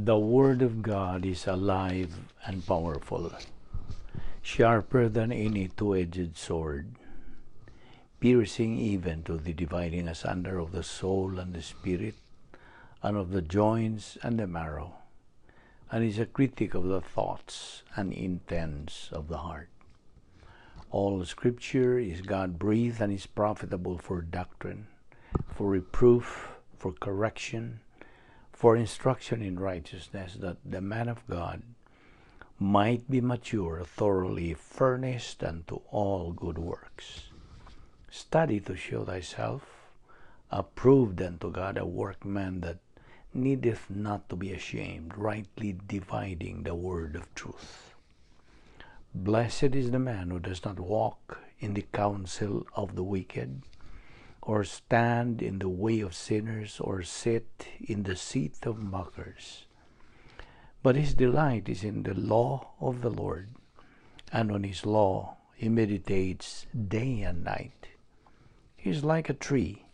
The Word of God is alive and powerful, sharper than any two-edged sword, piercing even to the dividing asunder of the soul and the spirit, and of the joints and the marrow, and is a critic of the thoughts and intents of the heart. All Scripture is God-breathed and is profitable for doctrine, for reproof, for correction, for instruction in righteousness, that the man of God might be mature, thoroughly furnished unto all good works. Study to show thyself approved unto God, a workman that needeth not to be ashamed, rightly dividing the word of truth. Blessed is the man who does not walk in the counsel of the wicked, or stand in the way of sinners, or sit in the seat of mockers. But his delight is in the law of the Lord, and on his law he meditates day and night. He is like a tree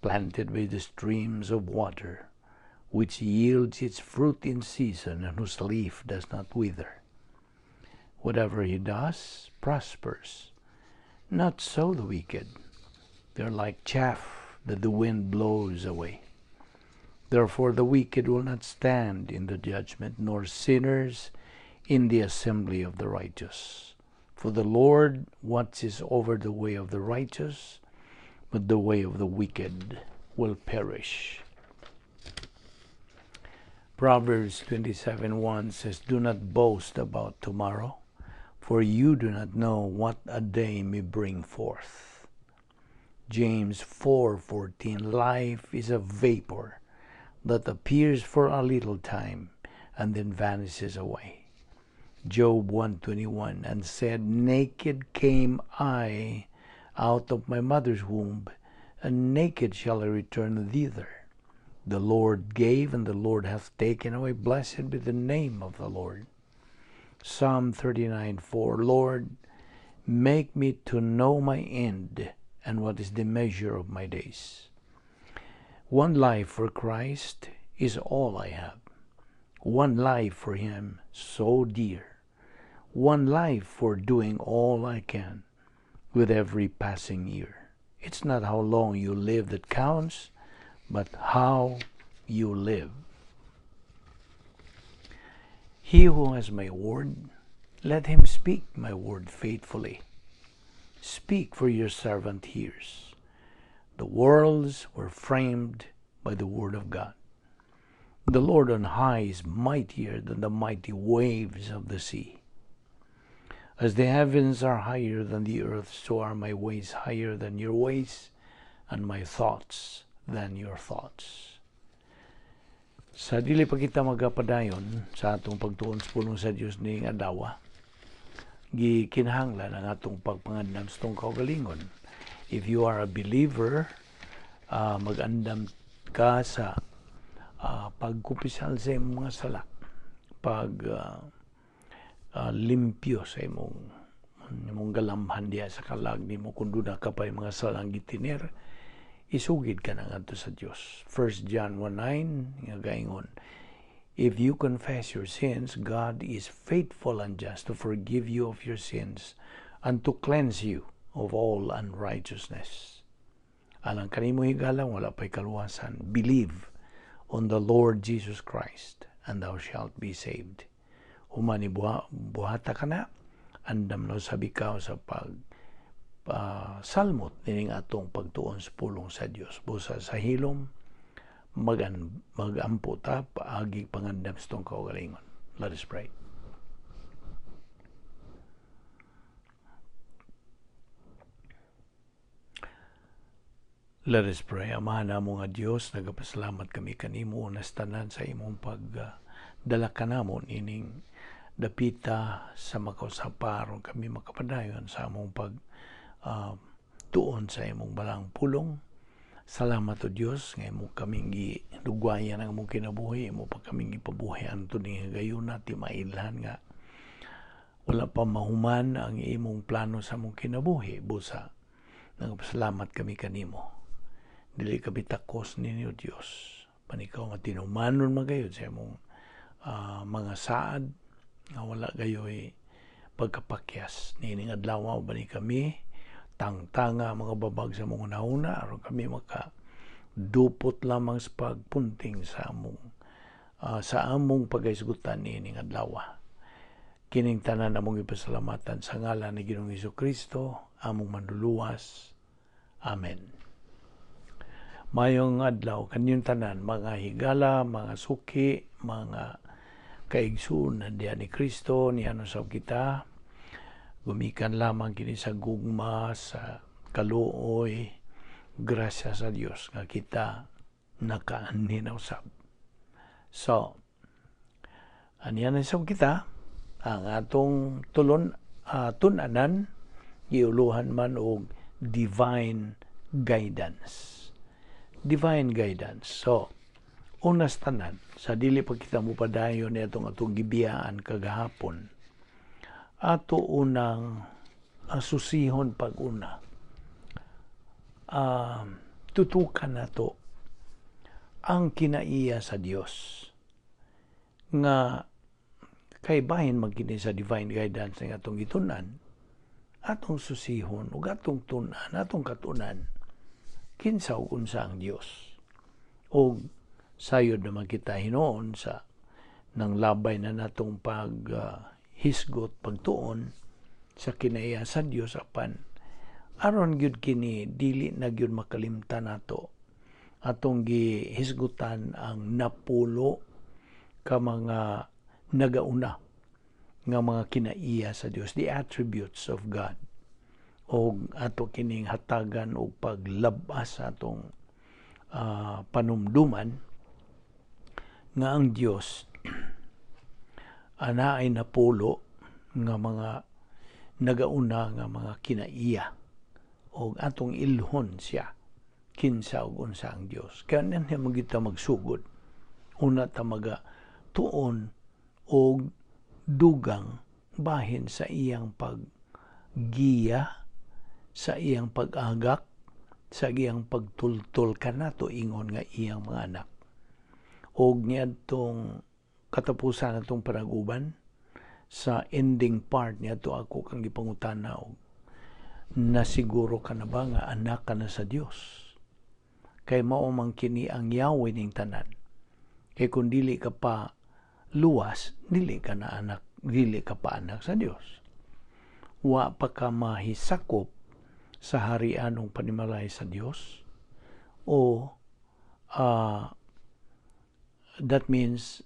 planted by the streams of water, which yields its fruit in season, and whose leaf does not wither. Whatever he does prospers. Not so the wicked. They are like chaff that the wind blows away. Therefore the wicked will not stand in the judgment, nor sinners in the assembly of the righteous. For the Lord watches over the way of the righteous, but the way of the wicked will perish. Proverbs 27:1 says, "Do not boast about tomorrow, for you do not know what a day may bring forth." James 4:14, "Life is a vapor that appears for a little time and then vanishes away." Job 1:21, "And said, Naked came I out of my mother's womb, and naked shall I return thither. The Lord gave, and the Lord hath taken away. Blessed be the name of the Lord." Psalm 39:4, "Lord, make me to know my end, and what is the measure of my days." One life for Christ is all I have. One life for Him so dear. One life for doing all I can with every passing year. It's not how long you live that counts, but how you live. He who has my word, let him speak my word faithfully. Speak, for your servant hears. The worlds were framed by the word of God. The Lord on high is mightier than the mighty waves of the sea. As the heavens are higher than the earth, so are my ways higher than your ways, and my thoughts than your thoughts. Sa dili pa kita magapadayon sa atong pagtuon sa pulong sa Dios ning adlaw, gikinahanglan ang atong pagpangandam sa atong kaugalingon. If you are a believer, magandam ka sa pagkumpisal sa imong mga sala, pag limpyo sa imong galamhan diha sa kalag nimo. Kung duna ka pa mga salang gitiner, isugid ka na ngadto sa Dios. 1 John 1:9 nga gaingon, "If you confess your sins, God is faithful and just to forgive you of your sins and to cleanse you of all unrighteousness." Alang kanimo higala wala pa'y kaluwasan, believe on the Lord Jesus Christ and thou shalt be saved. Human buhata ka na, andam na sabi ka sa pag salmot nining atong pagtuon sa pulong sa Dios. Busa sa hilom, magampo ta paagi pangandam sa itong kaugalingon. Let us pray. Let us pray. Ama namo nga Dios, nagapasalamat kami kanimo unas tanan sa imong pagdala kanamo nining dapita sa makausaparon kami makapadayon sa among pag tuon sa imong balang pulong. Salamat o Dios nga imo kaming gidugwayan ang among kinabuhi, imo pa kaming gipabuhi anto ning higayuna ti mailhan nga wala pa mahuman ang imong plano sa among kinabuhi. Busa nagpasalamat kami kanimo. Dili kami takos ninyo, Dios. Panikaw nga tinumanon magayod sa imong mga saad nga wala gayoy pagkapakyas. Niining adlaw, ubani kami, tangtanga mga babag sa among hunahuna aron kami maka dupot lamang sa pagpunting sa among paghisgutan niining adlaw. Kining tanan among ipasalamatan sa ngalan ni Ginoong Kristo, among Manluluwas. Amen. Mayong adlaw kaninyong tanan, mga higala, mga suki, mga kaigsuonan diha ni Kristo. Niana usab kita, gumikan lamang kini sa gugma, sa kaluoy, grasya sa Dios nga kita nakaanhi na usab. So, aniya na usab kita, ang atong tulon tun-anan giuluhan man og divine guidance. Divine guidance. So, unas tanan, sa dili pa kita mopadayon ni atong gibiyaan kagahapon, ato unang susihon pag-una. Tutukan nato ang kinaiya sa Dios nga kay bahin man kini sa divine guidance nga atong gitun-an. Atong susihon ug atong tun-an, atong katunan kinsa ug unsa ang Dios, ug sayod naman kita hinuon sa nang labay na natong pag hisgot pagtuon sa kinaiya sa Dios, apan aron gyud kini dili na gyud makalimtan nato, atong gihisgutan ang 10 ka mga nagauna nga mga kinaiya sa Dios, the attributes of God, og ato kining hatagan og paglabas sa atong panumduman nga ang Dios ana ay 10 nga mga nagauna nga mga kinaiya, og atong ilhon siya kinsa ug unsa ang Dios. Kaya nan mo kita magsugod, una ta maga tuon og dugang bahin sa iyang paggiya, sa iyang pag-agak, sa iyang pagtultol kanato ingon nga iyang mga anak. Og niadtong katapusan atong panaguban, sa ending part niadto, ako kang gipangutana og nasiguro ka na ba nga anak ka na sa Dios? Kay mao man kini ang yawi ning tanan. Kay kung dili ka pa luwas, dili ka na anak, dili ka pa anak sa Dios. Wa pa ka mahisakop sa harianong panimalay sa Dios o that means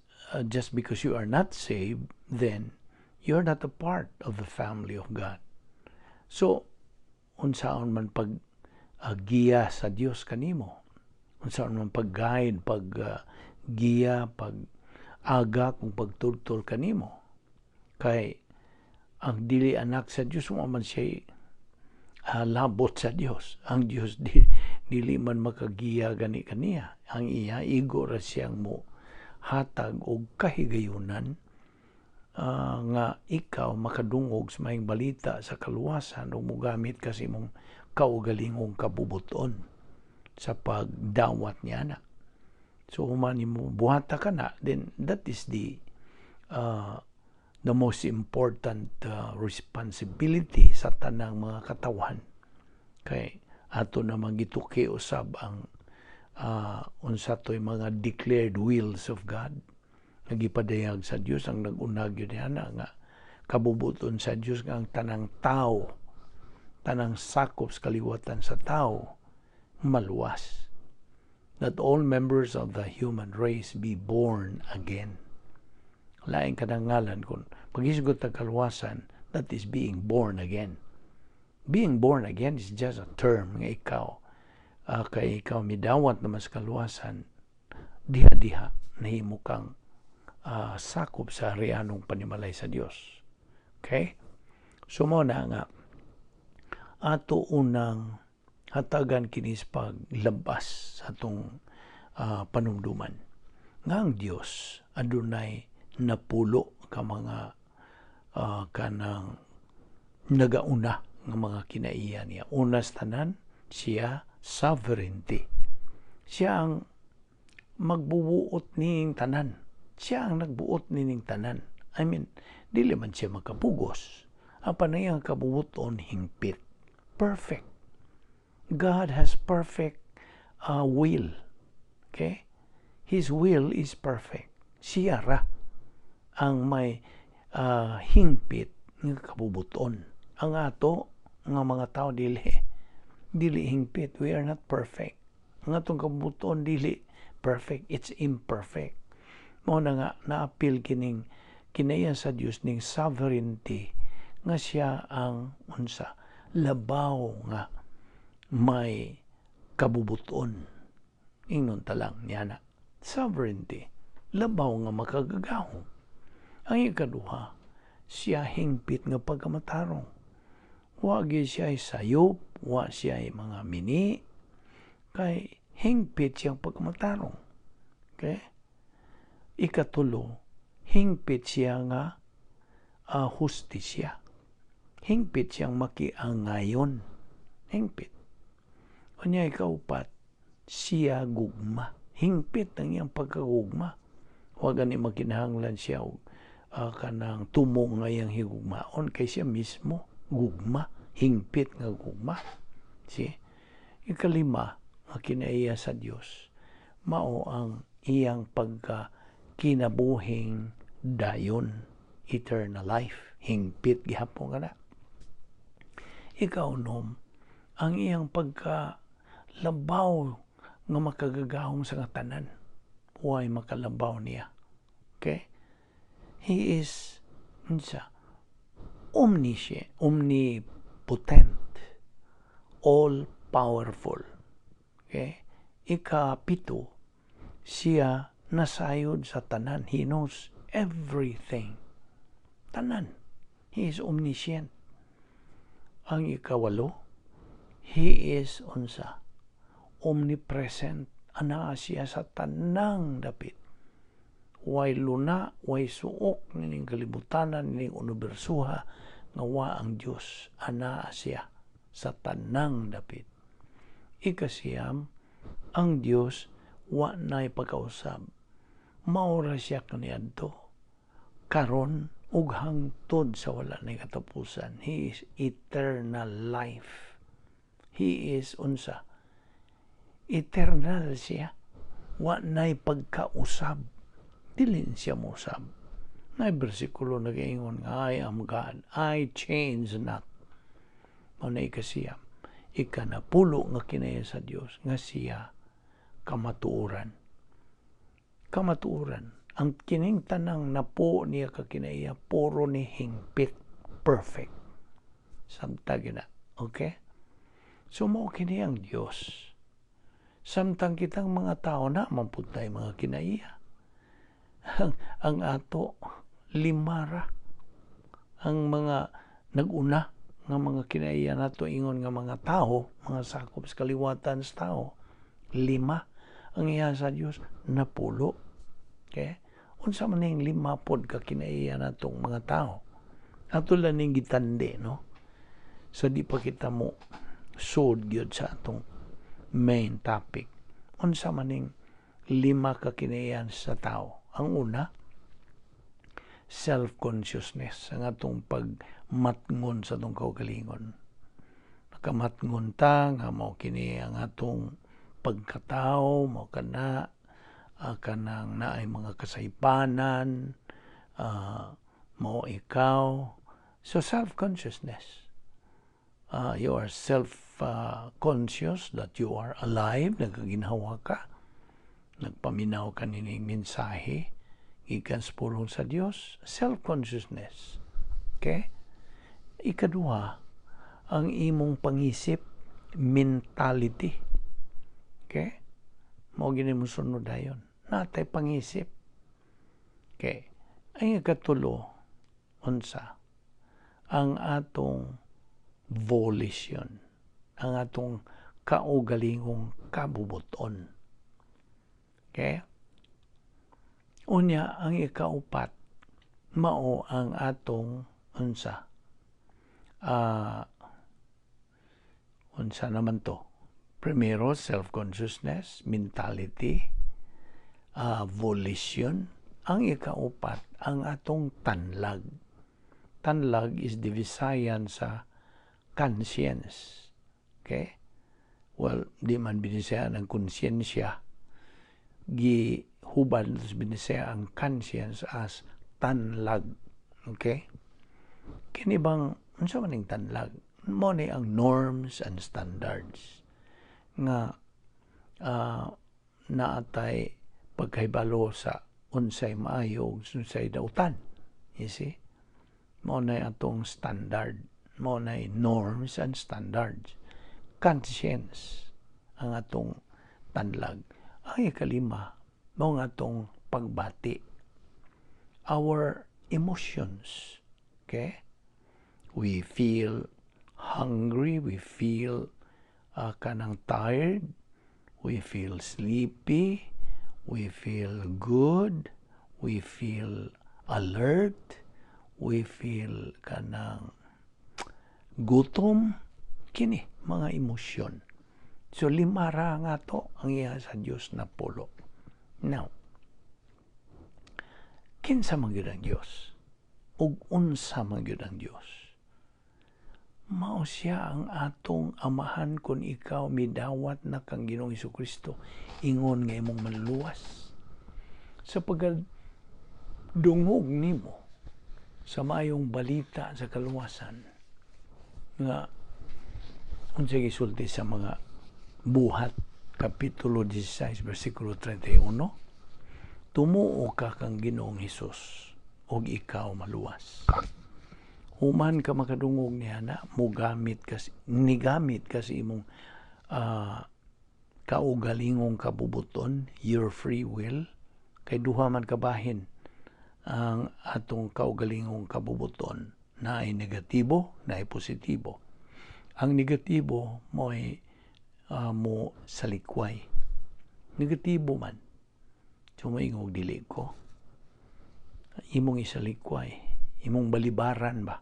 just because you are not saved, then you're not a part of the family of God. So, unsaon man pag giya sa Dios kanimo? Unsaon man pag-guide, pag giya, pag aga kung pagtultol kanimo? Kay ang dili anak sa Dios, wa man siya labot sa Dios. Ang Dios dili man makagiya gani kaniya. Ang iya igo ra siyang mo hatag og kahigayunan nga ikaw makadungog sa maayong balita sa kaluwasan ug mogamit ka sa imong kaugalingong kabubuton sa pagdawat niya na. So human mo buhata ka na, then that is the most important responsibility sa tanang mga katawan. Kay ato namang gituki usab ang unsa to'y mga declared wills of God nga gipadayag sa Dios. Ang nag-una gyud niya nga kabubuton sa Dios nga ang tanang tao, tanang sakop sa kaliwatan sa tao, maluwas, that all members of the human race be born again. Lain kadangalan kung paghisgot ang kaluwasan, that is being born again. Being born again is just a term nga ikaw kay ikaw midawat naman sa kaluwasan, diha-diha nahimo kang sakop sa harianong panimalay sa Dios. Okay? So mo na nga ato unang hatagan kini sa paglabas sa atong panumduman nga ang Dios adunay 10 ka mga kanang nagauna nga mga kinaiya niya. Una sa tanan, siya sovereignty. Siya ang magbubuot ning tanan. Siya ang nagbuot nining tanan. I mean, dili man siya makapugos. Apan ang iyang kabubuton hingpit. Perfect. God has perfect will. Okay? His will is perfect. Siya ra ang may hingpit nga kabubuton. Ang ato nga mga tao, dili. Dili hingpit. We are not perfect. Ang atong kabubuton dili perfect. It's imperfect. Mao na nga naapil kining kinaiya sa Dios ning sovereignty nga siya ang unsa, labaw nga may kabubuton. Ingnon ta lang niya na. Sovereignty. Labaw nga makagagahom. Ang ikaduha, siya hingpit nga pagkamatarong. Wa gyud siya sayop, wa siya mga mini, kay hingpit siyang pagkamatarong. Okay? Ikatulo, hingpit siya nga hustisya. Hingpit siyang makiangayon. Hingpit. Unya ikaupat, siya gugma. Hingpit ang iyang pagkagugma. Wa gani makinahanglan siya og kanang tumo nga iyang higugmaon kay siya mismo gugma, hingpit nga gugma. See? Ikalima nga kinaiya sa Dios mao ang iyang pagka kinabuhing dayon, eternal life. Hingpit gihapon kana. Ikaunom, ang iyang pagka labaw nga makagagahom sa tanan. Way makalabaw niya. Okay? He is unsa? Omniscient, omnipotent, all powerful. Okay? Ikapito, siya nasayod sa tanan. He knows everything. Tanan. He is omniscient. Ang ikawalo, he is unsa? Omnipresent. Anaa siya sa tanang dapit. Way luna, way suok nining kalibutanan, nining unibersuha nga wa ang Dios. Anaa siya sa tanang dapit. Ikasiyam, ang Dios wa nay pagkausab. Mao ra siya kaniadto, karon ug hangtod sa wala nay katapusan. He is eternal life. He is unsa? Eternal siya. Wa nay pagkausab. Dili siya mosab. Nay bersikulo nagaingon nga, "I am God, I change not." Mao na ikasiyam. Ikanapulo nga kinaiya sa Dios nga siya kamatuoran. Kamatuoran. Ang kining tanang napo niya ka kinaiya, puro ni hingpit, perfect. Samtang na. Okay? So mao kini ang Dios. Samtang kitang mga tao na man pud tay mga kinaiya. Ang ato, lima ra. Ang mga naguna nga mga kinaiya nato ingon nga mga tao, mga sakop sa kaliwatan sa tao, lima. Ang iya sa Dios, napulo. Okay? Unsa man ning lima pod ka kinaiya natong mga tao? Ato lang ning gitandi, no? So di pa kita mo sud gyud sa atong main topic. Unsa man ning lima ka kinaiyan sa tao? Ang una, self-consciousness, ang atong pagmatngon sa atong kaugalingon. Nakamatngon ta nga mao kini ang atong pagkatao, mao kana kanang naay mga kasaypanan, mao ikaw. So self-consciousness. You are self-conscious that you are alive, nagaginhawa ka, nagpaminaw ka nining mensahe, gikan sa pulong sa Dios, self-consciousness. Okay? Ikaduha, ang imong pangisip, mentality. Okay? Mao gini mo sunod dayon. Natay pangisip. Okay. Ang ikatulo, unsa? Ang atong volition. Ang atong kaugalingong kabubuton. Okay? Unya, ang ikaupat, mao ang atong unsa? Unsa naman to? Primero, self-consciousness, mentality, volition, Ang ikaupat, ang atong tanlag. Tanlag is the Visayan sa conscience. Okay? Well, di man Binisaya ang konsyensya. Gihubad sa Binisaya ang conscience as tanlag. Okay? Kini bang, unsa man ning tanlag? Mao ni ang norms and standards nga naatay pagkahibalo sa unsay maayo ug unsay dautan. You see? Mao na atong standard. Mao na norms and standards. Conscience ang atong tanlag. Ang ikalima, mao ang atong pagbati. Our emotions. Okay? We feel hungry, we feel kanang tired, we feel sleepy, we feel good, we feel alert, we feel kanang gutom, kini mga emosyon. So lima ra nga to ang iya sa Dios na pulo. Now, kinsa man gyud ang Dios? Ug unsa man gyud ang Dios? Mao siya ang atong Amahan kung ikaw midawat na kang Ginoong Kristo ingon nga imong manluluwas. Sa pagdungog nimo sa maayong balita sa kaluwasan nga unsa gisulti sa mga Buhat kapitulo 16 bersikulo 31, tumuo ka kang Ginoong Hesus ug ikaw maluwas. Human ka makadungog niya na mogamit ka, nigamit ka sa imong kaugalingong kabubuton, your free will, kay duha man kabahin ang atong kaugalingong kabubuton, naay negatibo, naay positibo. Ang negatibo mo'y mo salikway. Negatibo man. So moingog dili ko. Imong isalikway, imong balibaran ba.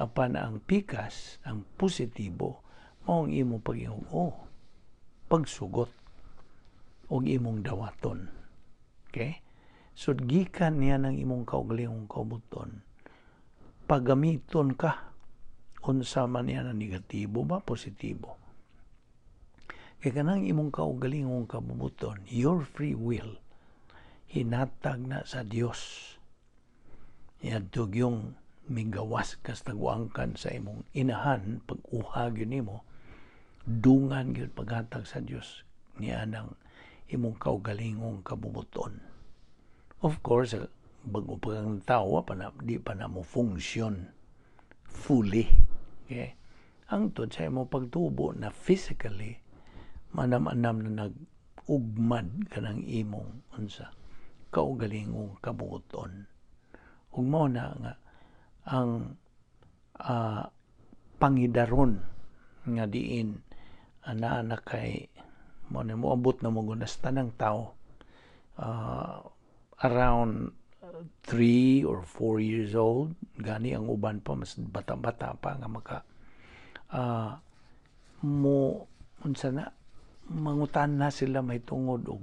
Apan ang pikas, ang positibo, mao ang imong pag-ingog, oh, pagsugot og imong dawaton. Okay? So gikan niya ng imong kaugalingong kaubuton, paggamiton ka unsa man niya na negatibo ba, positibo. Kay kanang imong kaugalingong kabubuton, your free will, hinatag na sa Dios. Yadto yung migawas kas tagwangkan sa imong inahan, pag-uha gyud nimo, dungan gyud paghatag sa Dios niya ng imong kaugalingong kabubuton. Of course, bago pa kang tao, pa na, di pa na mo function fully. Okay? Hangtod sa imong pagtubo na physically, manam-anam na nag-ugmad ka ng imong unsa kaugalingong kabubuton. Ug mao na nga ang pangidaron nga diin ana na kay mo na moabot na mo gunas tanang tao around 3 or 4 years old, gani ang uban pa mas bata-bata pa nga maka mo unsa na mangutan na sila may tungod og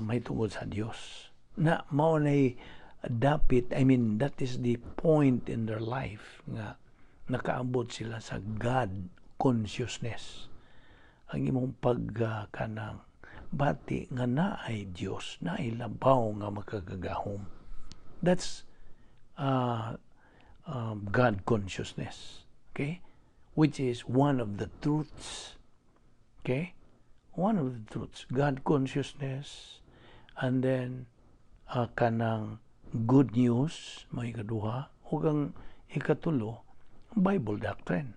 may tungod sa Dios na mao nay dapit, I mean, that is the point in their life nga nakaabot sila sa God consciousness, ang imong pag kanang bati nga naay Dios, naay labaw nga makagagahom. That's God consciousness, okay, which is one of the truths, okay, one of the truths, God consciousness. And then kanang good news may ikaduha, ug ang ikatulo, Bible doctrine.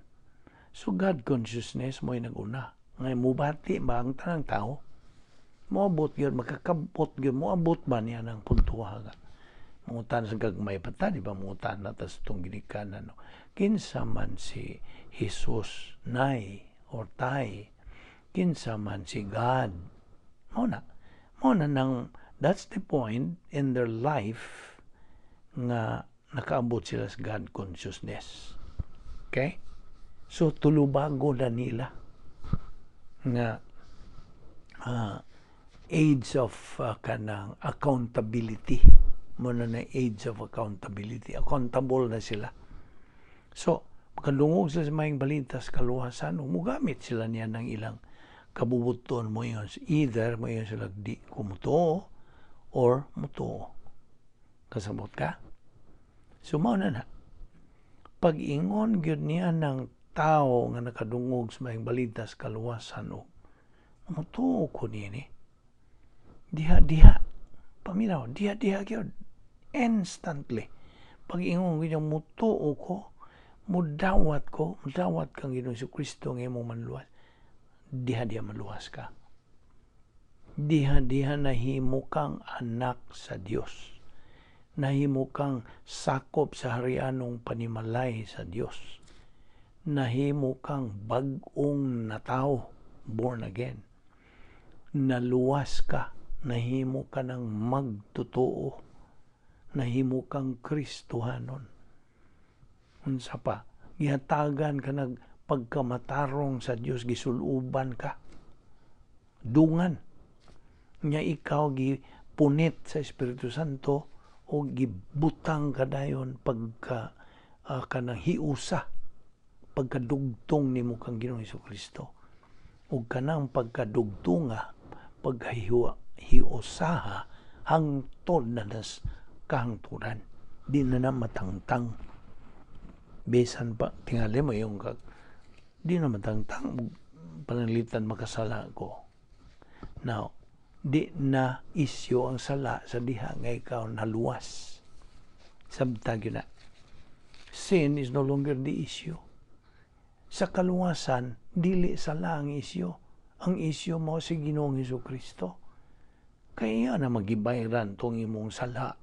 So God consciousness mo'y naguna ngay mubati ba ang tanang tao, moabot gyud, makakabot gyud, moabot ba niya ng puntuha nga mangutan sa gagmay pa ta, di ba? Mangutan na tas itong ginikanan, no? Kinsa man si Jesus, nay or tay? Kinsa man si God? Mao na nang that's the point in their life nga nakaabot sila sa God consciousness. Okay? So tulubago na nila nga Age of kanang accountability. Mao na age of accountability. Accountable na sila. So, makadungog sila sa Maayong Balita sa kaluwasan, mugamit sila niya ng ilang kabubuton mo yun. Either mo yun sila di ko mutuo or mutuo. Kasabot ka? So, mao na na. Pag-ingon gyud niya ng tao nga nakadungog sa Maayong Balita sa kaluwasan o mutuo ko niini. Diha diha. Paminaw, diha diha gyud. Instantly. Pag ingon gyud mutuo ko, mudawat ko, mudawat kang Ginoong Kristo nga imong manluwas. Diha diha maluwas ka. Diha diha nahimo kang anak sa Dios. Nahimo kang sakop sa harianong panimalay sa Dios. Nahimo kang bag-ong natawo, born again. Naluwas ka, nahimo ka ng magtotoo, nahimo kang Kristohanon. Unsa pa, gihatagan ka nag pagkamatarong sa Dios, gisuluban ka. Dungan nya ikaw gipunit sa Espiritu Santo o gibutang ka dayon pagka kanang hiusa, pagkadugtong nimo kang Ginoong Kristo, ug kanang pagkadugtunga, pagkahiusaha, hangtod na nas kahangturan, di na na matangtang. Bisan pa tingali mo yung kag di na matangtang, pananglitan makasala ko. Now, di na isyo ang sala sa diha nga ikaw naluwas. Sabta gyud na, sin is no longer the issue. Sa kaluwasan, dili sala ang isyu. Ang isyu mo si Ginoong Hesus Kristo, kaya na magibayran tong imong sala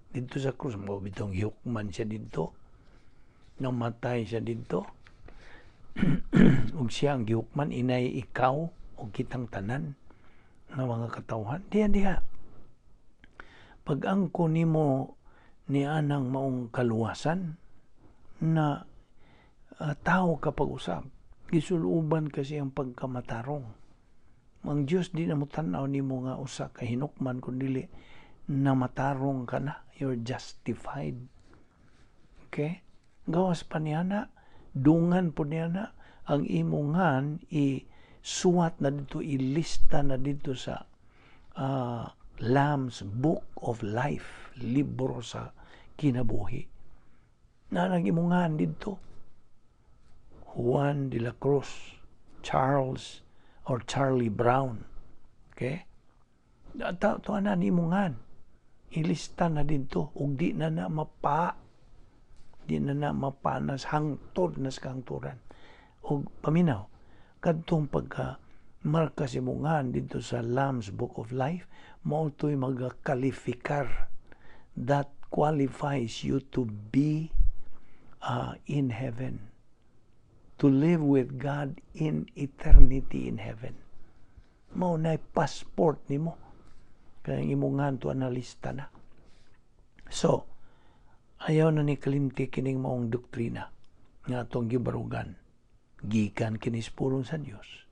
didto sa krus mo. Bitong gihukman siya didto, namatay siya didto, ug siya ang gihukman inay ikaw ug kitang tanan nga mga katawhan. Diha diha pag angko nimo ni anang maong kaluwasan na tao ka pag-usab, gisuluban kasi ang pagkamatarong. Ang Dios di na mo tan-aw nimo nga usa ka hinukman, kun dili na matarong ka na. You're justified, okay? Gawas pa niya na, dungan po niya na ang imongan i suwat na dito, ilista na dito sa Lamb's Book of Life, libro sa kinabuhi na nagimungan dito. Juan de la Cruz, Charles or Charlie Brown, okay? To na nimungan ilista na dito ug di na na mapanas hangtod na sa kahangturan. Ug paminaw, kadtong pagka marka si mungan dito sa Lamb's Book of Life, mao to'y magakalifikar, that qualifies you to be in heaven, to live with God in eternity in heaven. Mao na passport nimo kaya imongan to analista na. So ayaw na ni kalimti kining maong doktrina nga atong gibarugan gikan kini sa pulong sa Dios.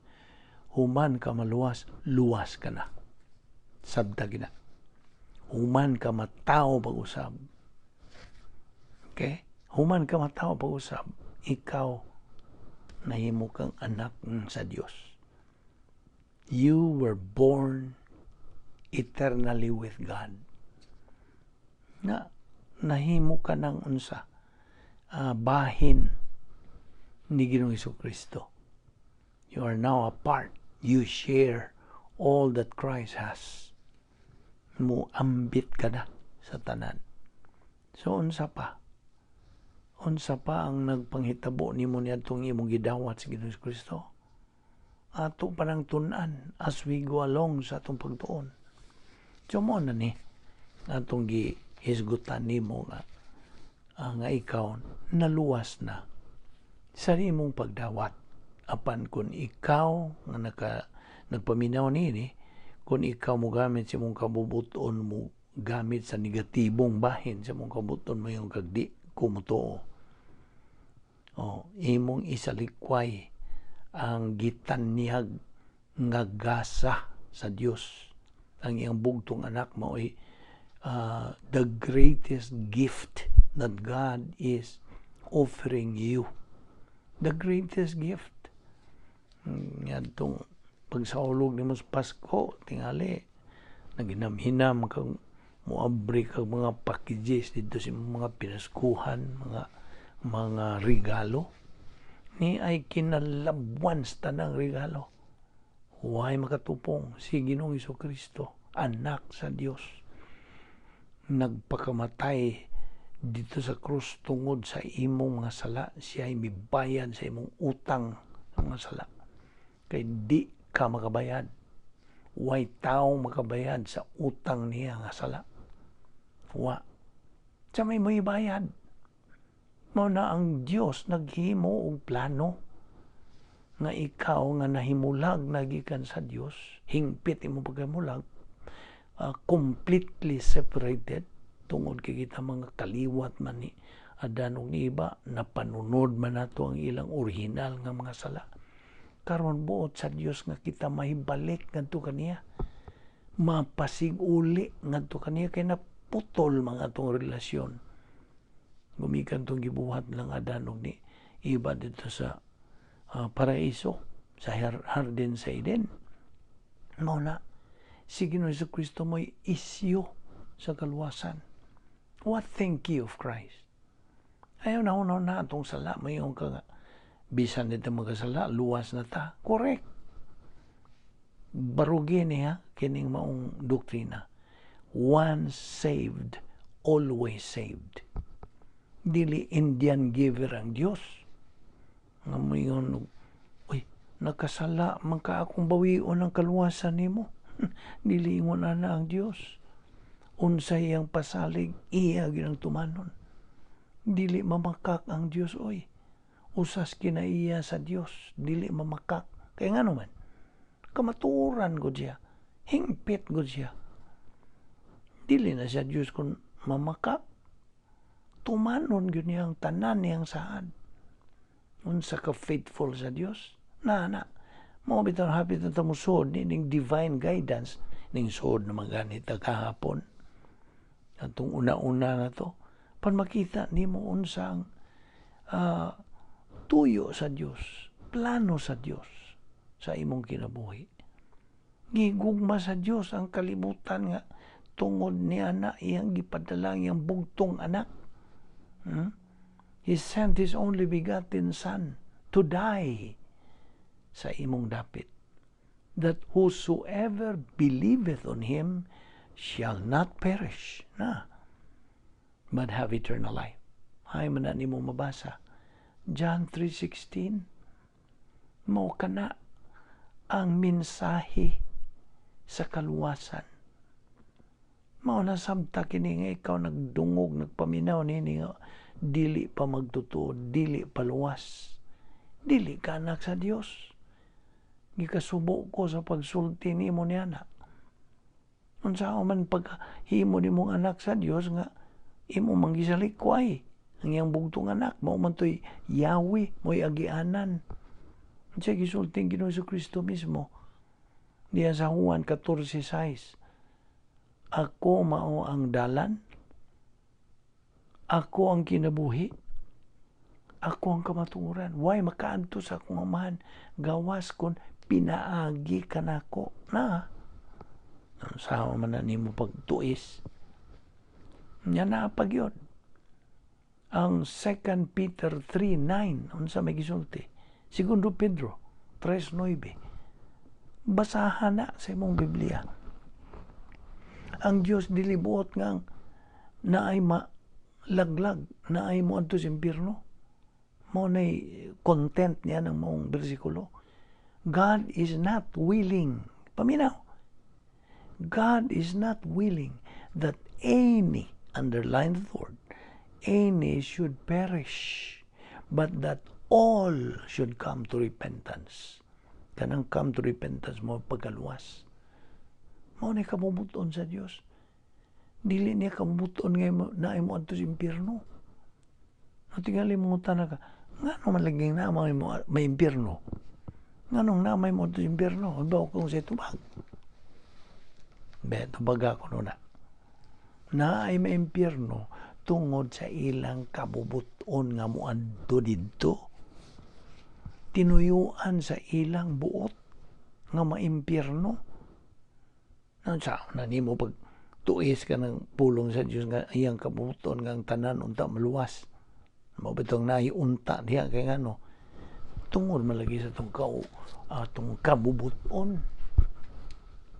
Human ka maluwas, luwas ka na. Sabta gina, human ka matao pag-usab, okay? Human ka matao pag-usab, ikaw nahimo kang anak sa Dios. You were born eternally with God na nahimo ka ng unsa, bahin ni Ginoong Kristo. You are now a part. You share all that Christ has. Mo ambit ka na sa tanan. So unsa pa? Unsa pa ang nagpanghitabo nimo niadtong imong gidawat sa Ginoong Kristo? Ato pa nang tun-an as we go along sa atong pagtuon. So mo na ni atong gihisgutan nimo nga nga ikaw naluwas na sa imong pagdawat. Apan kung ikaw nga nagpaminaw nini, kung ikaw mo gamit sa imong kabubuton, mo gamit sa negatibong bahin sa imong kabubuton mo yung kag di kumutuo. Oh, imong isalikway ang gitanyag nga gasa sa Dios. Ang iyang bugtong anak mao'y the greatest gift that God is offering you. The greatest gift. Ngadtong pagsaulog nimo sa Pasko, tingali naghinam-hinam kang moabri kag mga packages dito sa mga pinaskuhan, mga regalo ni ay kinalabwan sa tanang regalo. Way makatupong si Ginoong Kristo, anak sa Dios, nagpakamatay dito sa krus tungod sa imong mga sala. Siya ay mibayad sa imong utang ng mga sala. Kay di ka makabayad. Way tao makabayad sa utang niya nga sala. Wa. Sa may bayad. Mao na ang Dios naghimo og plano nga ikaw nga nahimulag nagikan sa Dios, hingpit imo pagkahimulag, completely separated tungod kay kita mga kaliwat man ni Adan ug ni Eva, napanunod man nato ang ilang orihinal nga mga sala. Karon buot sa Dios nga kita mahibalik ngadto kaniya, mapasig-uli ngadto kaniya, kay naputol mga atong relasyon gumikan tong gibuhat lang Adan ug ni Eva dito sa paraiso, sa hardin sa Eden. Mao na si Ginoo Kristo mo'y isyo sa kaluwasan. What think you of Christ? Ayaw na una na atong sala, mayon ka nga bisan nito magkasala, luwas na ta. Correct. Barugi niya kining maong doktrina. Once saved, always saved. Dili Indian giver ang Dios. Nga moingon, "Uy, nakasala man ka, akong bawion ang kaluwasan nimo." Dili ingon ana ang Dios. Unsay iyang pasalig, iya gyud ang tumanon. Dili mamakak ang Dios, oy. Usas kinaiya sa Dios, dili mamakak. Kaya nga naman, kamatuoran gud siya. Hingpit gud siya. Dili na siya Dios kung mamakak. Tumanon gyud niya ang tanan niyang saad. Unsa ka faithful sa Dios? Na na. Mao bitaw hapit na ta mosuod ni ning divine guidance ning suod na maganit kahapon. Atong una-una na to pan makita nimo unsa ang tuyo sa Dios, plano sa Dios sa imong kinabuhi. Gigugma sa Dios ang kalibutan nga tungod niya na iyang gipadala ang iyang bugtong anak. He sent His only begotten Son to die sa imong dapit, that whosoever believeth on Him shall not perish, na, but have eternal life. Ay man na nimo mabasa. John 3:16. Mao kana ang mensahe sa kaluwasan. Mao na sabta kini nga ikaw nagdungog, nagpaminaw nini nga dili pa magtotoo, dili pa luwas. Dili ka anak sa Dios. Gikasubo ko sa pagsulti nimo niya na. Unsa man paghimo nimong anak sa Dios nga imo mangisalikway ang iyang bugtong anak? Mao man to'y Yahweh, mo'y agianan. Unsa gisulti ang Ginoo Kristo mismo diya sa Juan 14:6? "Ako mao ang dalan, ako ang kinabuhi, ako ang kamatuoran. Way makaadto sa akong Amahan gawas kon pinaagi kanako." Na sama man na nimo pagtuis nya na pagyod ang 2 Peter 3:9. Unsa may gisulti? Segundo Pedro 3:9. Basahan na sa imong Biblia. Ang Dios dili buot nga naay malaglag, naay moadto sa impyerno. Mao nay content niya ng maong bersikulo. God is not willing, paminaw, God is not willing that any, underline the word "any", should perish, but that all should come to repentance. Kanang come to repentance mo pagkaluwas. Mao ni kabubuton sa Dios. Dili niya kabubuton nga naay mo adto sa impyerno. No, tingali mo ka, ngano man laging na may, may impyerno? Nganong na may mo adto sa impyerno? Ibaw kung sa tubag. Be, tubaga ko na. Naay maimpyerno tungod sa ilang kabubuton nga muadto didto. Tinuyuan sa ilang buot nga maimpyerno. Sa na nimo pag tuis ka ng pulong sa Dios nga iyang kabubuton nga ang tanan unta maluwas. Mao bitong naay unta diha kay ngano tungod malagi sa atong atong kabubuton.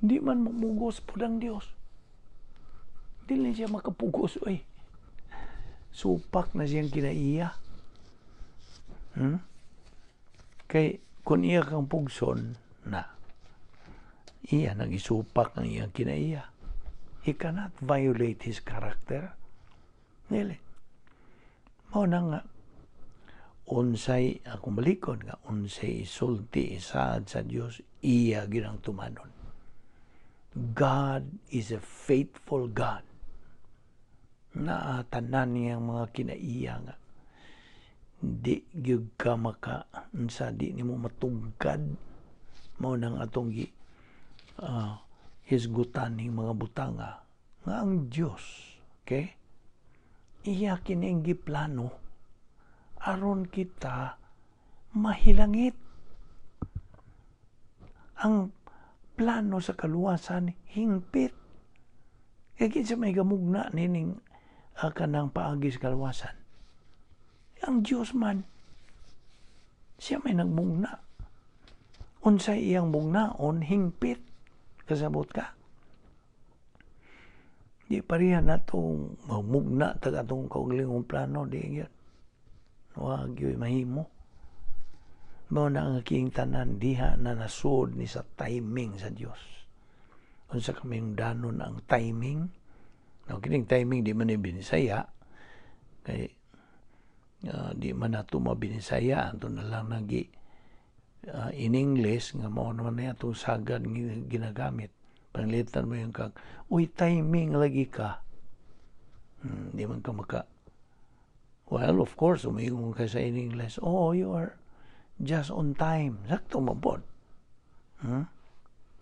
Di man mamugos pud ang Dios. Dili siya makapugos, oy. Supak na siyang kinaiya. Kay kung iya kang pugson na, iya nagisupak ang iyang kinaiya. He cannot violate his character. Dili. Mao na nga unsay akong balikon nga unsay isulti, isaad sa Dios, iya ginang tumanon. God is a faithful God. Na tanan niyang mga kinaiya nga di gyud ka maka unsa, di nimo matugkad. Mao nang atong gi hisgutan ning mga butanga nga ang Dios, okay, iya kining giplano aron kita mahilangit. Ang plano sa kaluwasan hingpit kay kinsa may gamugna nining kanang paagi sa kaluwasan? Ang Dios man. Siya may nagmugna. Unsay iyang mugnaon, hingpit. Kasabot ka? Di pareha na itong mugna tag atong kaugalingong plano, di yun. Wag yun mahimo. Mao na ang aking tanan diha na nasud ni sa timing sa Dios. Unsa kaming danon ang timing? No, kining timing di man ni Binisaya kay di man nato mabinisaya, ato na lang nagi in English nga mao naman na atong sagad ginagamit. Panglitan mo yung kag, "Uy, timing lagi ka." Di man ka maka, well, of course, umingon ka sa in English, "Oh, you are just on time." Sakto mo pod.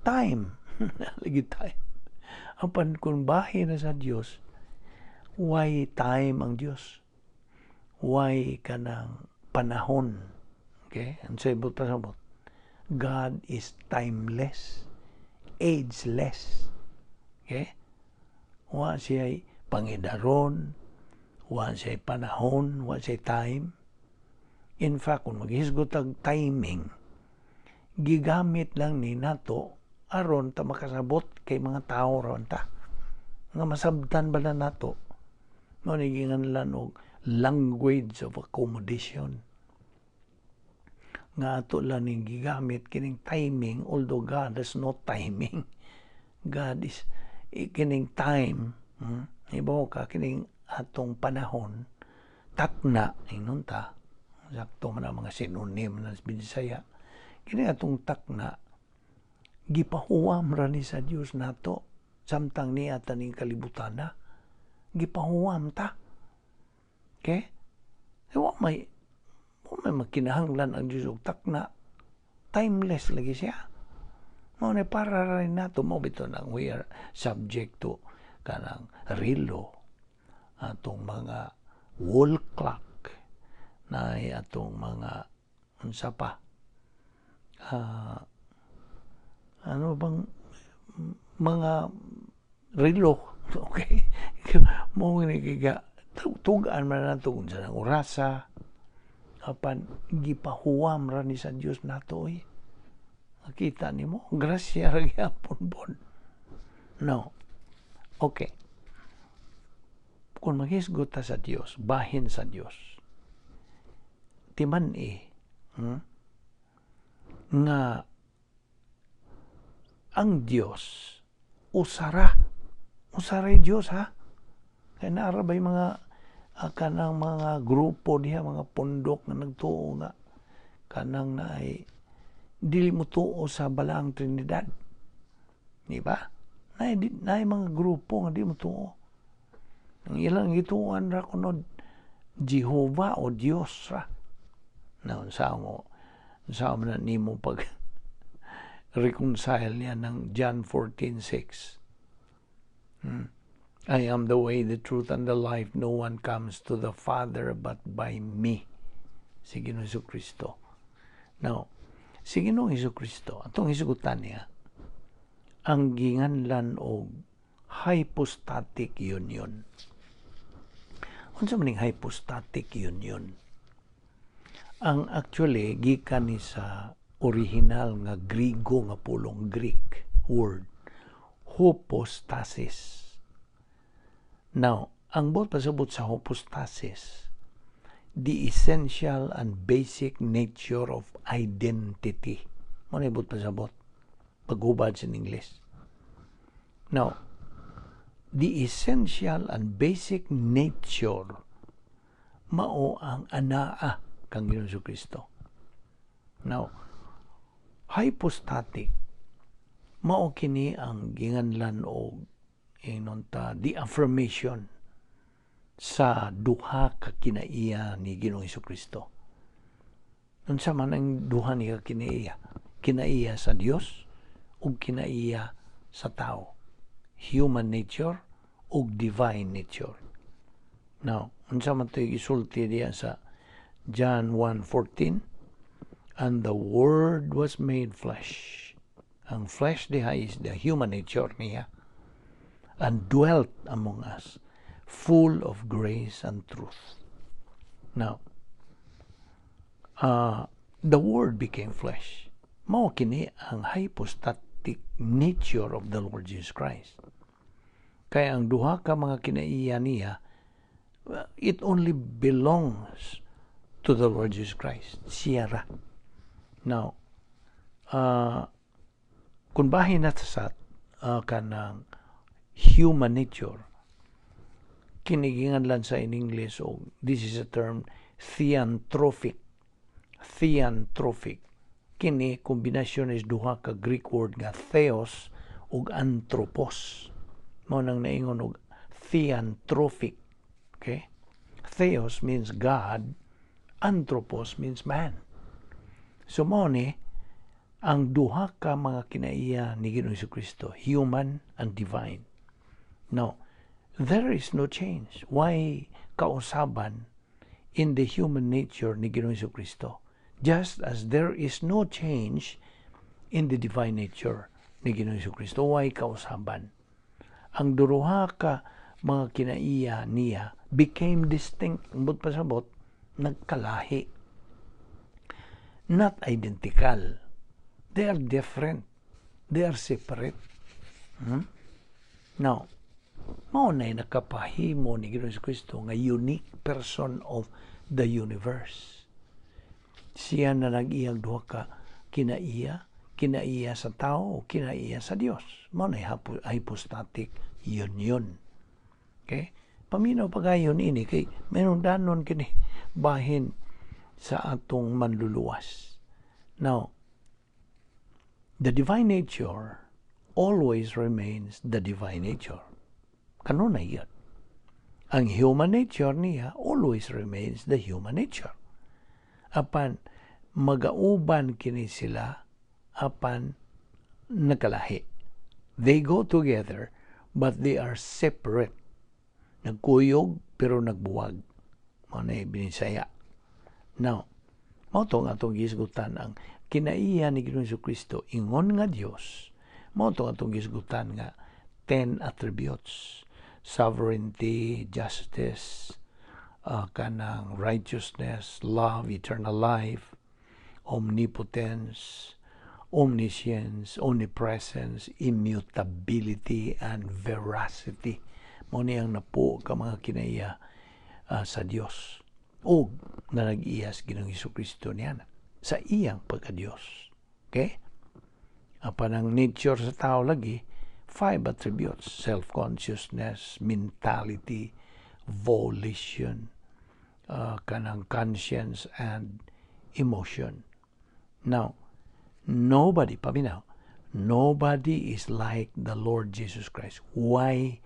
Time. Lagi time. Apan kung bahin na sa Dios, why time ang Dios? Why kanang panahon? Okay? Ang sabot pasabot. God is timeless, ageless. Okay? Wa siya pangidaron, wa siya panahon, wa siya time. In fact, kung maghisgot ang timing, gigamit lang ni nato aron ta makasabot kay mga tao ron ta. Nga masabtan ba na nato? Mao ni ginganlan og language of accommodation. Nga ato lang ning gigamit kining timing, although God has no timing. God is kining time, Ibaw ka kining atong panahon, takna ingnon ta. Sakto man ang mga synonym na Binisaya. Kini atong takna gipahuwam ra ni sa Dios nato samtang niya taning kalibutan na. Gipahuwam ta. Okay? E wa may makinahanglan ang Dios og takna. Timeless lagi siya. Mao ni para ra nato, mao bitaw nang we are subject to kanang relo, atong mga wall clock na atong mga unsa pa, ano bang mga relo, okay, mo ni giga tugaan man nato unsa nang orasa, apan gipahuwam ra ni sa Dios nato, oy. Nakita nimo, grasya ra gyapon bon, no? Okay, kung maghisgot ta sa Dios, bahin sa Dios, timan-i, Nga ang Dios usara. Usara yung Dios, ha? Kaya naara ba yung mga kanang mga grupo diha, mga pundok nga nagtuo nga kanang naay dili mo tuo sa Balaang Trinidad? Di ba? Naay mga grupo nga di mo tuo. Ang ilang gituan ra kuno Jehovah o Dios ra. Na unsa mo na nimo pag reconcile niya ng John 14:6? I am the way, the truth, and the life. No one comes to the Father but by me. Si Ginoong Kristo. Now, si Ginoong Kristo, atong hisgutan niya, ang ginganlan og hypostatic union. Unsa man ning hypostatic union? Ang actually gikan ni sa original nga Grigo nga pulong, Greek word, hypostasis. Now, ang buot pasabot sa hypostasis, the essential and basic nature of identity. Mao na buot pasabot paghubad sa English. Now, the essential and basic nature mao ang anaa kang Ginoong Kristo. Now, hypostatic mao kini ang ginganlan og, ingnon ta, the affirmation sa duha ka kinaiya ni Ginoong Kristo. Unsa man ang duha niya kinaiya? Kinaiya sa Dios ug kinaiya sa tao. Human nature ug divine nature. Now, unsa man to'y gisulti diya sa John 1:14? "And the Word was made flesh." Ang flesh diha is the human nature niya. "And dwelt among us, full of grace and truth." Now, the Word became flesh. Mao kini ang hypostatic nature of the Lord Jesus Christ. Kaya ang duha ka mga kinaiya niya, it only belongs to the Lord Jesus Christ. Siya ra. Now, kung bahin na sa kanang human nature, kini ginganlan sa in English, o this is a term, theanthropic. Theanthropic. Kini kombinasyon is duha ka Greek word nga theos ug anthropos. Mao nang naingon og theanthropic. Okay? Theos means God, anthropos means man. So mao ni ang duha ka mga kinaiya ni Ginoong Kristo, human and divine. Now, there is no change. Why kausaban in the human nature ni Ginoong Kristo? Just as there is no change in the divine nature ni Ginoong Kristo. Why kausaban? Ang duha ka mga kinaiya niya became distinct. Buot pasabot, nagkalahi. Not identical. They are different. They are separate. Now, mao na nakapahimo ni Ginoong Kristo nga unique person of the universe. Siya na nag-iyag duha ka kinaiya, kinaiya sa tao o kinaiya sa Dios. Mao na hypostatic union. Okay? Paminaw pagayon ini kay mayroon danon kini bahin sa atong manluluwas. Now, the divine nature always remains the divine nature. Kanunay yun. Ang human nature niya always remains the human nature. Apan magauban kini sila, apan nakalahi. They go together, but they are separate. Nagkuyog pero nagbuwag. Mao na binisaya. Now, mao to nga atong gisgutan ang kinaiya ni Ginoong Kristo ingon nga Dios. Mao to atong gisgutan nga 10 attributes: sovereignty, justice, kanang righteousness, love, eternal life, omnipotence, omniscience, omnipresence, immutability, and veracity. Mao ni ang napo ka mga kinaiya sa Dios o na nag-iya sa Ginoong Kristo niya sa iyang pagka-Dios. Okay? Apan ang nature sa tao lagi, five attributes: self-consciousness, mentality, volition, kanang conscience, and emotion. Now, nobody, paminaw, nobody is like the Lord Jesus Christ. Why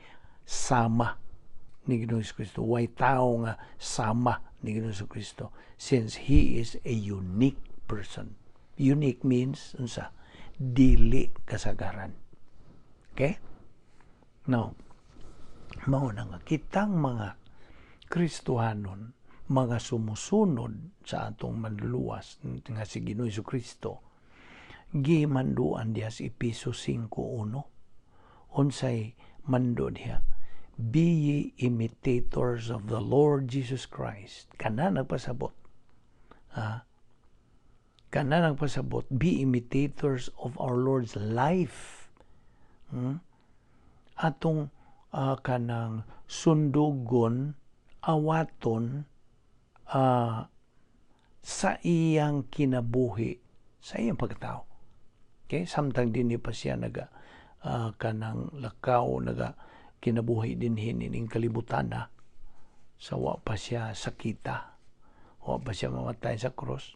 sama ni Ginoong Kristo? Why tao nga sama ni Ginoong Kristo? Since He is a unique person. Unique means, unsa? Dili kasagaran. Okay? Now, Mao na nga kitang mga Kristohanon, mga sumusunod sa atong Manluluwas nga si Ginoo Kristo, gimanduan diha sa Epeso 5:1. Unsay mando diha? "Be ye imitators of the Lord Jesus Christ." Kana nagpasabot. Ha? Kana nagpasabot, be imitators of our Lord's life. Atong kanang sundugon, awaton sa iyang kinabuhi, sa iyang pagkatao. Okay? Samtang dinhi pa siya naga kanang lakaw, naga kinabuhi dinhi ning kalibutan na sa wa pa siya sakita, wa pa siya mamatay sa cross.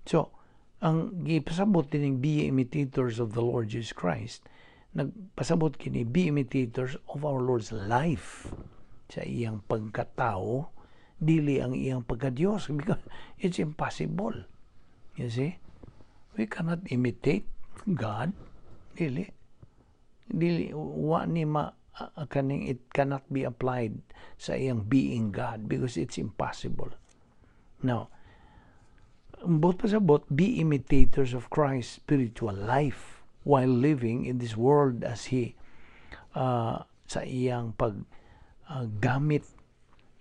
So, ang gipasabot dining "Be imitators of the Lord Jesus Christ," nagpasabot kini, be imitators of our Lord's life, sa iyang pagkatao, dili ang iyang pagkadiyos, because it's impossible. You see? We cannot imitate God. Dili. Dili wa ni ma kaning it cannot be applied sa iyang being God because it's impossible. Now, buot pasabot, be imitators of Christ's spiritual life while living in this world as He sa iyang pag gamit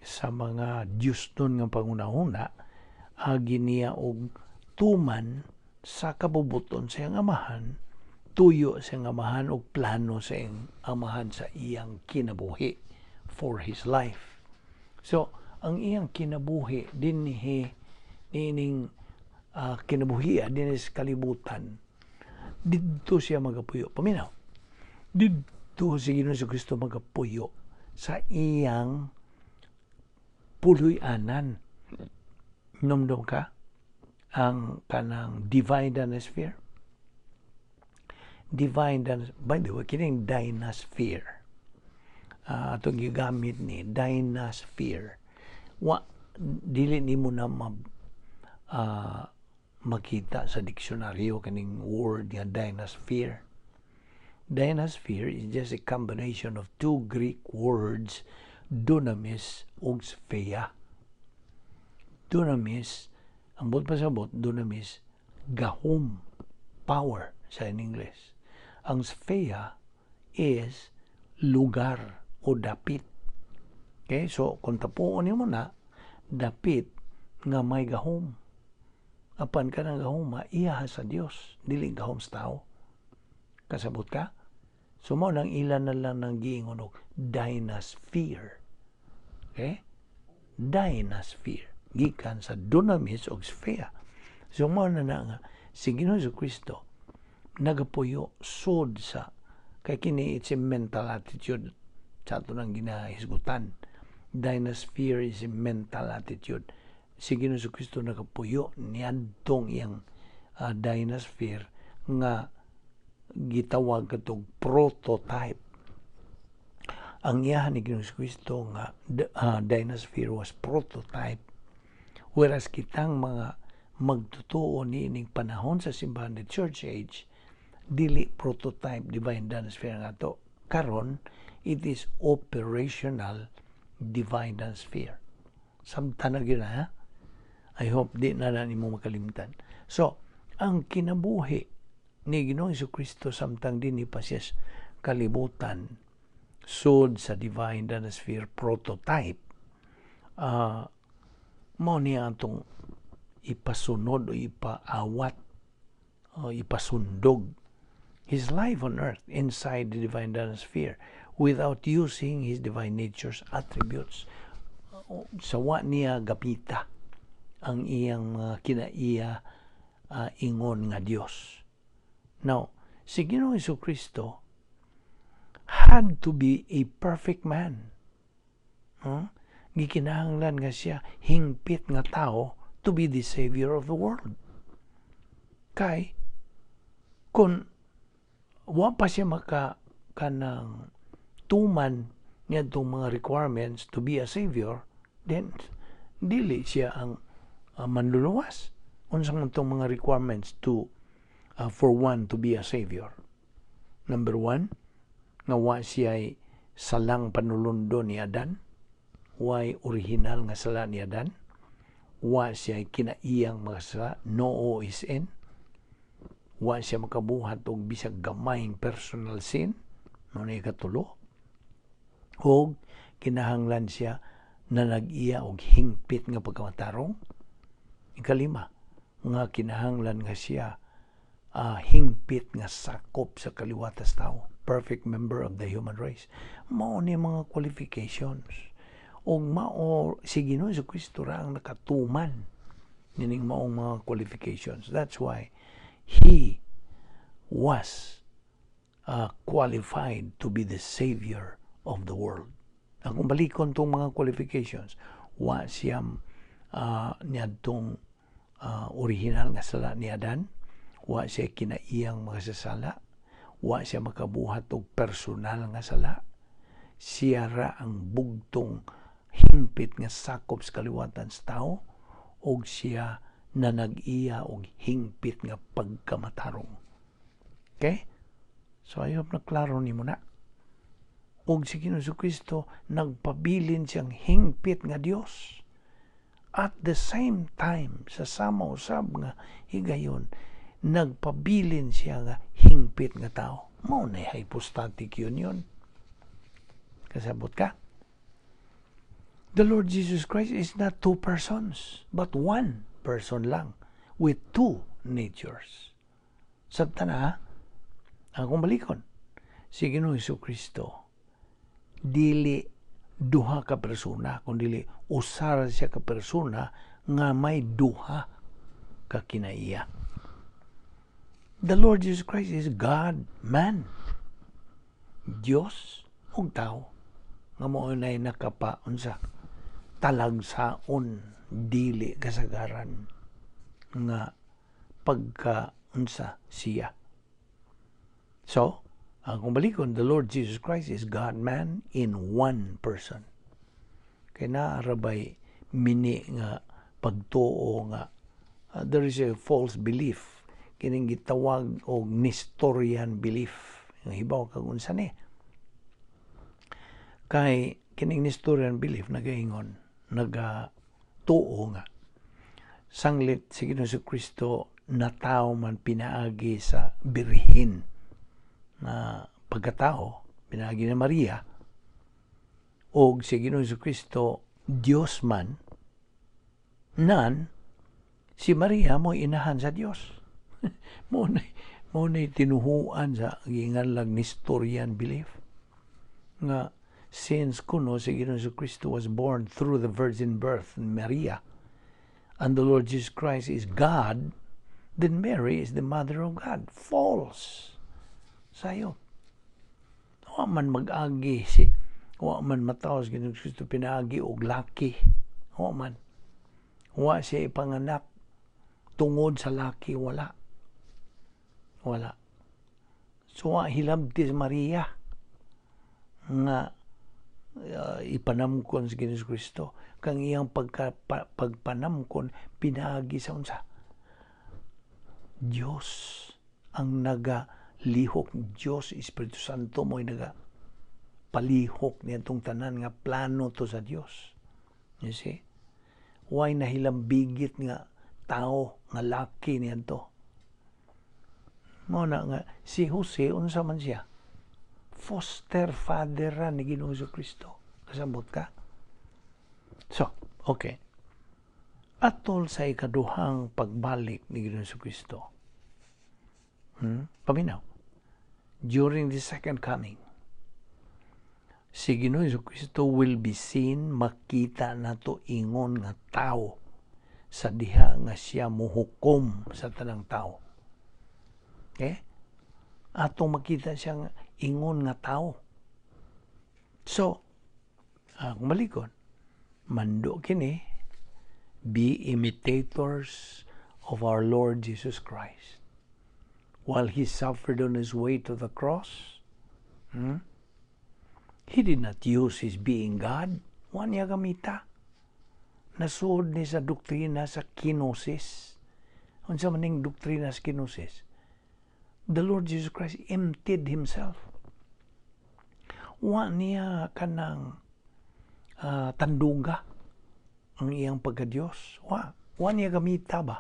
sa mga Diyos nun nga pangunahuna, agi niya og tuman sa kabubuton sa iyang Amahan, tuyo sa iyang Amahan og plano sa iyang Amahan sa iyang kinabuhi, for his life. So, ang iyang kinabuhi dinhi niining kinabuhi dinhi sa kalibutan, didto siya magapuyo. Paminaw. Didto si Ginoong Kristo magapuyo sa iyang puloy-anan. Numdum ka ang kanang divine dynasphere. Divine dynasphere. By the way, kining dynasphere. Atong gigamit ni dynasphere. Wa dili nimo na makita sa diksyonaryo kaning word nga dynasphere. Dynasphere is just a combination of two Greek words, dunamis ug sphere. Dunamis, ang buot pasabot, dunamis, gahom, power sa in English. Ang sphere is lugar o dapit. Okay, so kung tapuon nimo na, dapit nga may gahom. Apan kanang gahom iya sa Dios, dili gahom sa tao. Kasabot ka? So mao nang ilan na lang nang giingon og dynasphere. Okay? Dynasphere. Gikan sa dunamis og sphere. So mao na na nga si Ginoo Kristo nagapuyo sud sa, kay kini it's a mental attitude sa ato nang ginahisgutan. Dynasphere is a mental attitude. Si Ginoo Kristo nagapuyo niadtong iyang dynasphere nga gitawag katong prototype. Ang iyahan ni Ginoo Kristo nga dynasphere was prototype. Whereas kitang mga magtutuo niining panahon sa simbahan, the church age, dili prototype divine dynasphere nga to. Karon, it is operational divine dynasphere. Samtan na gyud, ha? I hope di na na nimo makalimtan. So, ang kinabuhi ni Ginoong Kristo samtang dinhi pa siya sa kalibutan sud sa divine dynasphere prototype, mao niya atong ipasunod o ipaawat o ipasundog, his life on earth inside the divine dynasphere without using his divine nature's attributes, sa wa niya gapita ang iyang mga kinaiya ingon nga Dios. Now, si Ginoong Kristo had to be a perfect man. Huh? Gikinahanglan nga siya hingpit nga tao to be the savior of the world. Kay kung wa pa siya maka kanang tuman niadtong mga requirements to be a savior, then dili siya ang Manluluwas. Unsa man tong mga requirements to for one to be a savior? Number one, nga wa siya salang panulundo ni Adan, way original nga sala ni Adan, wa siya kinaiyang makasala, no OSN, wa siya makabuhat og bisag gamayng personal sin, mao na ikatulo. Og kinahanglan siya na nag-iya og hingpit nga pagkamatarong. Ikalima, nga kinahanglan nga siya hingpit nga sakop sa kaliwatas tao, perfect member of the human race. Mao ni mga qualifications. Og mao si Ginoo Kristo ra ang nakatuman nining maong mga qualifications. That's why he was qualified to be the savior of the world. Akong balikon tong mga qualifications, wa siya niadtong original nga sala ni Adan, wa siya kinaiyang makasasala, wa siya makabuhat og personal nga sala. Siya ra ang bugtong hingpit nga sakop sa kaliwatan sa tao, og siya na nag-iya og hingpit nga pagkamatarong. Okay? So I hope na klaro nimo na. Og si Ginoo Kristo nagpabilin siyang hingpit nga Dios. At the same time, sa sama usab nga higayon, nagpabilin siya nga hingpit nga tao. Mao na hypostatic union. Kasabot ka? The Lord Jesus Christ is not two persons, but one person lang with two natures. Sabta na, ha? Akong balikon. Si Ginoo Kristo dili duha ka persona, kundi usa ra siya ka persona nga may duha ka kinaiya. The Lord Jesus Christ is God, man. Diyos ug tao nga mao nay nakapa unsa talagsaon, dili kasagaran nga pagka unsa siya. So, ang balikon, the Lord Jesus Christ is God-man in one person. Kay naa ra bay mini nga pagtuo nga there is a false belief kining gitawag og Nestorian belief. Nga hibaw kag unsa ni? Kay kining Nestorian belief nagaingon, naga tuo nga sanglit si Ginoo Kristo natawo man pinaagi sa birhen na pagkatao, pinaagi ni Maria, og si Ginoo Kristo Dios man, nan si Maria mo inahan sa Dios. Mo na tinuhuan sa giinganlag Nestorian belief nga since kuno si Ginoo Kristo was born through the virgin birth ni Maria and the Lord Jesus Christ is God, then Mary is the mother of God. False. Sayo. Wa man mag-agi si wa man matawo si Ginoo Kristo pinaagi og laki. Wa man. Wa siya ipanganak tungod sa laki, wala. Wala. So wa hilabti si Maria nga ipanamkon si Ginoo Kristo kang iyang pagpanamkon pinaagi sa unsa? Dios ang naga lihok. Dios Espiritu Santo mo'y naga palihok niadtong tanan nga plano to sa Dios. You see? Way nahilambigit nga tao nga laki niadto. Mao na nga si Jose, unsa man siya? Foster father ra ni Ginoo Kristo. Kasabot ka? So, okay. Atol sa ikaduhang pagbalik ni Ginoo Kristo. Paminaw. During the second coming, si Ginoo Kristo will be seen, makita nato ingon nga tao sa diha nga siya muhukom sa tanang tao. Okay? Atong makita siya nga ingon nga tao. So, kung balikon, mando kini, be imitators of our Lord Jesus Christ. While he suffered on his way to the cross, he did not use his being God. Wa niya gamita. Nasuod ni sa doktrina sa kenosis. Unsa man ning doktrina sa kenosis? The Lord Jesus Christ emptied himself. Wa niya kanang tanduga ang iyang pagka-Diyos. Wa niya gamita ba?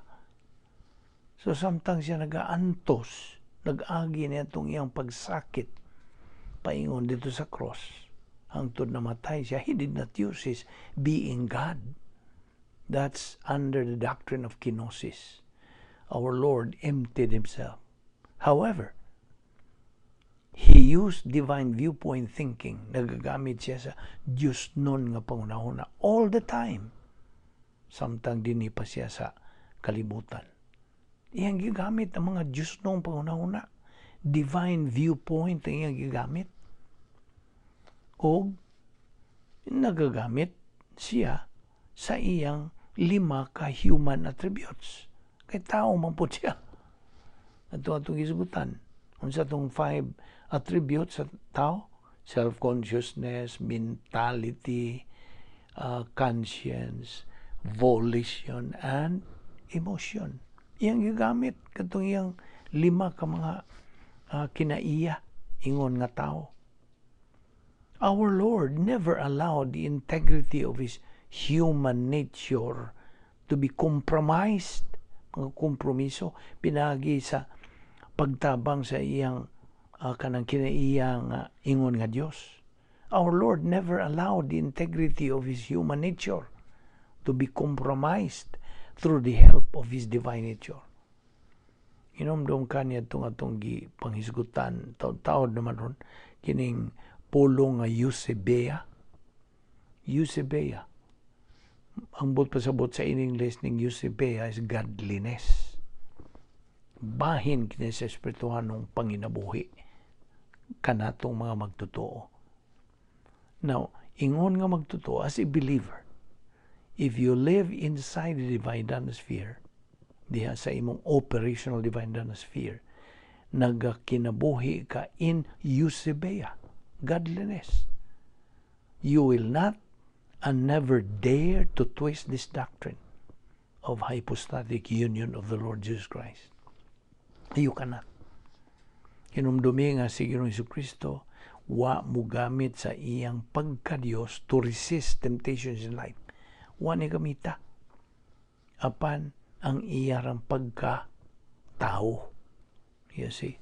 So samtang siya nagaantos, nag-agi niya itong iyang pagsakit, paingon dito sa cross, hangtod namatay siya, he did not use his being God. That's under the doctrine of kenosis. Our Lord emptied himself. However, he used divine viewpoint thinking. Nagagamit siya sa Diyos nun nga pangunahuna all the time. Samtang dinhi pa siya sa kalibutan. Iyang gigamit ang mga Diyos noong pangunahuna. Divine viewpoint ang iyang gigamit. O nagagamit siya sa iyang lima ka human attributes. Kay tao man po siya. Ato atong gisgutan. Unsa tong five attributes sa tao? Self-consciousness, mentality, conscience, volition, and emotion. Iyang gigamit katong iyang lima ka mga kinaiya ingon nga tao. Our Lord never allowed the integrity of his human nature to be compromised, mga kompromiso pinagi sa pagtabang sa iyang kanang kinaiya nga ingon nga Dios. Our Lord never allowed the integrity of his human nature to be compromised through the help of his divine nature. Inomdom kaniya itong atong gi panghisgutan taod-taod naman ron kining pulong nga eusebeia. Eusebeia. Ang buot pasabot sa in English ning eusebeia is godliness. Bahin kini sa espirituhanong panginabuhi kanatong mga magtotoo. Now, ingon nga magtotoo, as a believer, if you live inside the divine sphere, diha sa imong operational divine sphere, nagakinabuhi ka in eusebeia, godliness. You will not and never dare to twist this doctrine of hypostatic union of the Lord Jesus Christ. You cannot. Hinumdumi nga si Ginoong Kristo wa mugamit sa iyang pagka-Diyos to resist temptations in life. Wa ni gamita. Apan ang iyang pagka-tao. You see?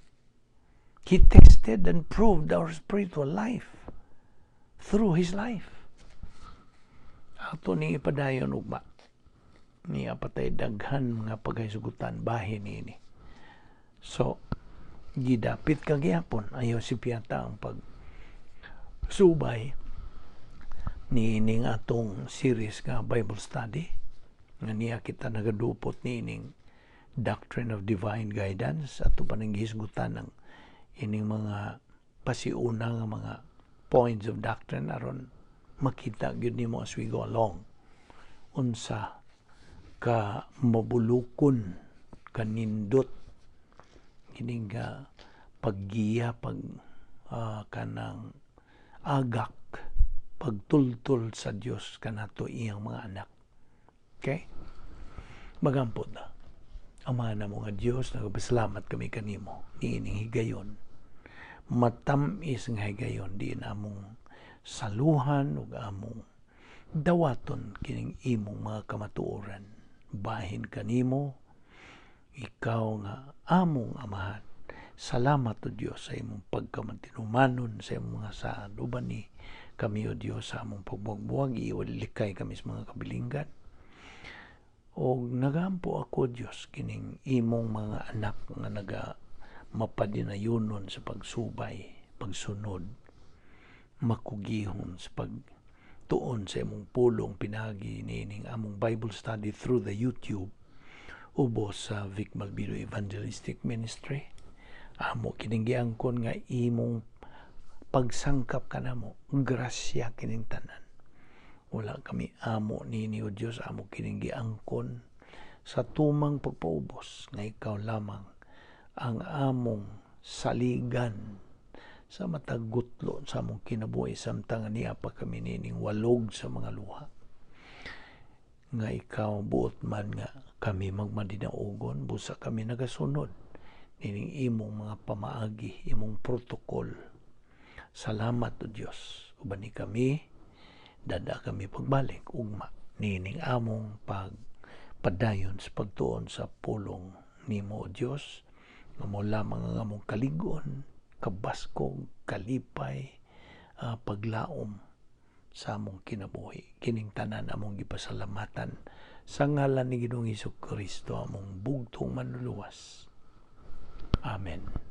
He tested and proved our spiritual life through his life. Ato ni ipadayon ugma. Niya patay daghan mga paghisgutan bahin niini. So, gidapit ka gyapon ayaw si piyata ang pag subay ni ining atong series nga Bible study nga niya kita nagadupot niining doctrine of divine guidance. Ato pa nang gihisgutan ang ining mga pasiuna nga mga points of doctrine aron makita gyud nimo as we go along unsa ka mabulukon, kanindot kining paggiya, pag kanang agak, pagtultol sa Dios kanato iyang mga anak. Okay? Magampot na. Ama namo nga Dios, nagpasalamat kami kanimo niining higayon. Matamis nga higayon diin among saluhan ug among dawaton kining imong mga kamatuoran. Bahin kanimo, ikaw nga among Amahan. Salamat o Dios sa imong pagkamatinumanon sa imong mga saad. Uban ni kami o Dios sa among pagbuwag-buwag, iwalikay kami sa mga kabilinggan. O nagampo ako, Dios, kining imong mga anak nga naga mapadinayunon sa pagsubay, pagsunod, makugihon sa pagtuon sa imong pulong pinagi niining among Bible study through the YouTube ubos sa Vic Malvido Evangelistic Ministry. Amo kining giangkon nga imong pagsangkap kanamo, grasya kining tanan. Wala kami amo nini o Dios, amo kining giangkon sa tumang pagpaubos nga ikaw lamang ang among saligan sa matag gutlo sa among kinabuhi samtang niya pa kami nining walog sa mga luha. Nga ikaw buot man nga kami magmadinaugon, busa kami nagasunod nining imong mga pamaagi, imong protocol. Salamat, O Dios. Uban ni kami, dada kami pagbalik ugma niining among pagpadayon sa pagtuon sa pulong nimo, O Dios, nga mao lamang ang among kalig-on, kabaskog, kalipay, paglaom sa among kinabuhi. Kining tanan among gipasalamatan sa ngalan ni Ginoong Hesus Kristo, among bugtong Manluluwas. Amen.